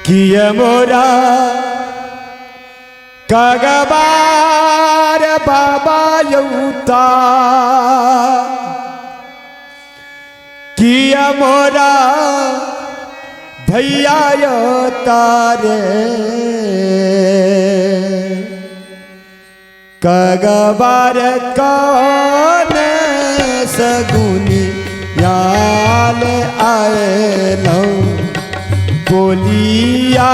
किए मोरा कगबार बाबा यौता, किया मोरा भैया यौता रे। कगबार कौन सगुनी याल आए, बोलिया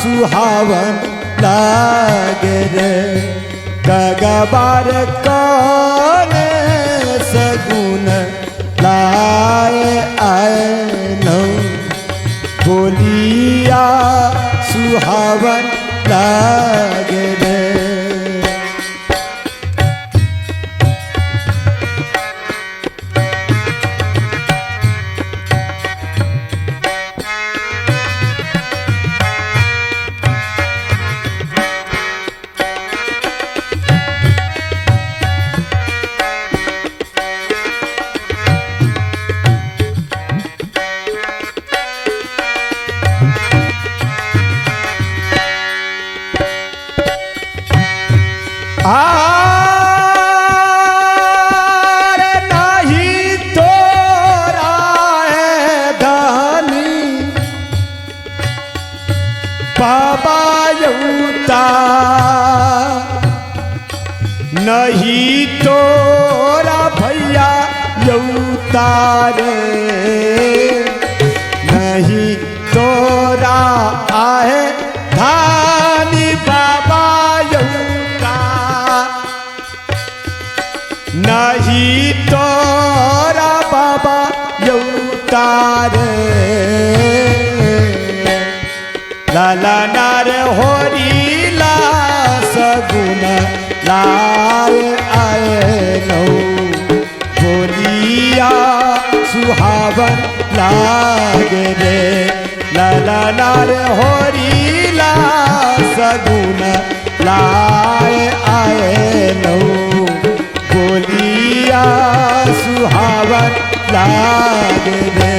सुहावन लागे रे। कगबार कौन सगुन लाए आए, बोलिया सुहावन लागे रे। आर नहीं तोरा है धानी बाबा यौता, नहीं तोरा भैया यौता रे। नहीं तोरा आहे धानी बाबा यौता, नहीं तोरा बाबा यौता रे। लाला नार होरी ला सगुन लाल आए नो, बोलिया सुहावन लागे रे। लाला नार होरी ला सगुन लाल आए नो, बोलिया सुहावन लागे रे।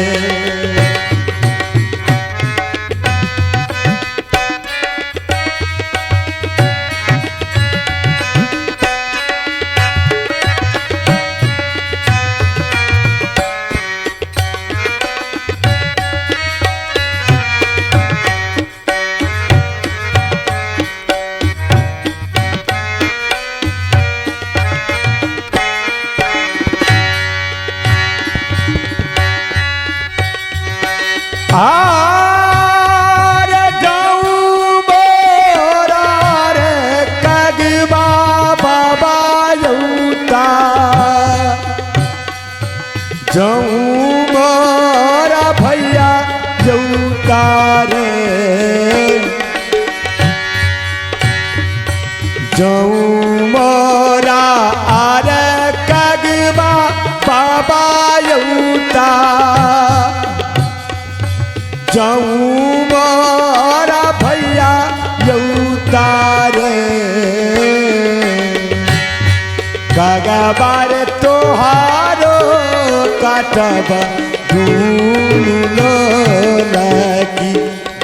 आर जाऊं मोरा रे कगबा बाबा यौता, जाऊं मोरा भैया यौता रे। जाऊं मोरा आर कगबा बाबा यौता, जाऊं मोरा भैया यौता रे। कगबार तोहारो काटब दूनो लगी,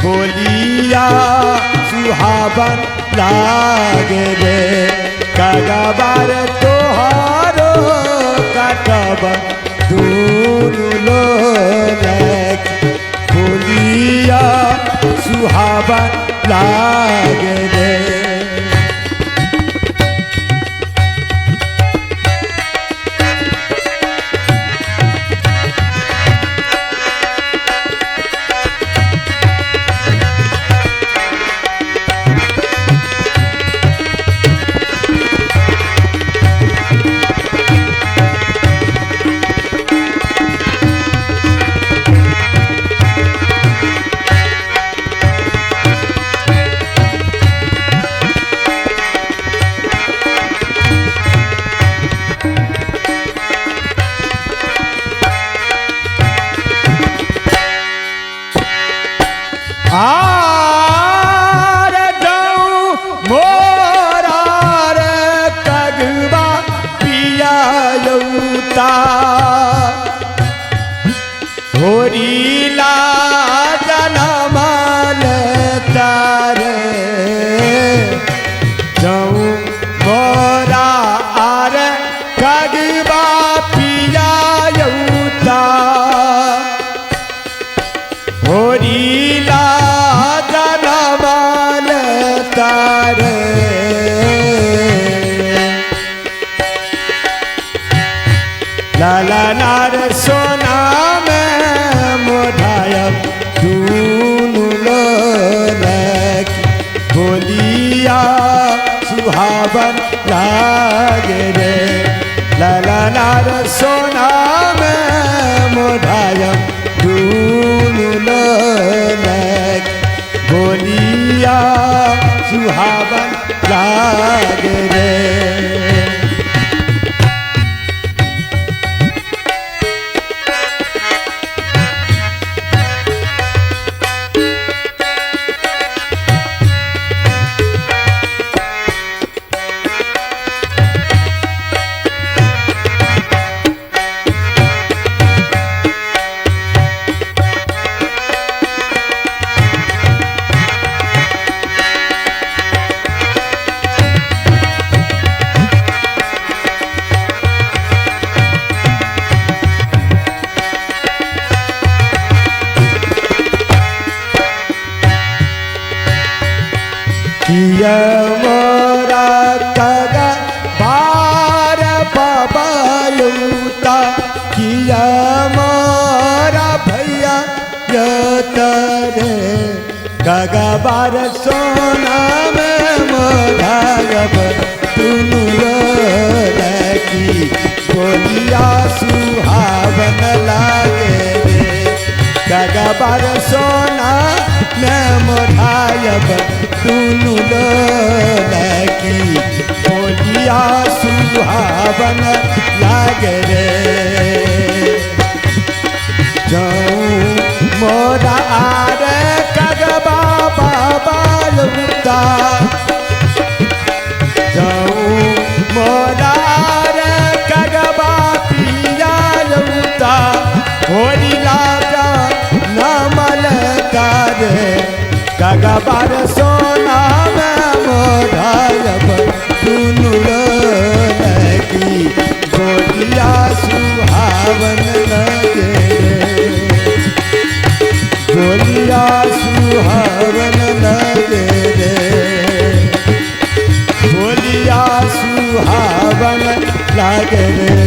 बोलिया सुहावन लागे रे। कगबार तोहारो काटब दूनो लगी, बोलिया सुहावन लागे रे। आर जाऊं मोरा रे कगबा पिया यौता, होरी ला जनम होरीला जनमल तारे। लाला नार सोना में मोढ़ायब दुनू लोलकी बोलिया सुहावन लागे रे। लाला नार सोना में मोढ़ायब दुनू लोलकी बोलिया सुहावन लागे रे। किया मोरा कगा बार बाबा लूता, किया मोरा भैया यतरे कगा बार सोना में मोढ़ायब दुनू लोलकी बोलिया सुहावन लागे रे। कगा बार सोना में मोढ़ायब दुनू लोलकी बोलिया सुहावन लागे रे। जाऊं मोरा आरे कगबा बाबा लूता, जाऊं मोरा आरे कगबा पिया लूता, होरी लाजा नमल तारे कगबार सोना में मोढ़ायब दुनू लोलकी बोलिया सुहावन लगे रे। बोलिया सुहावन लगे रे। बोलिया सुहावन लागे रे।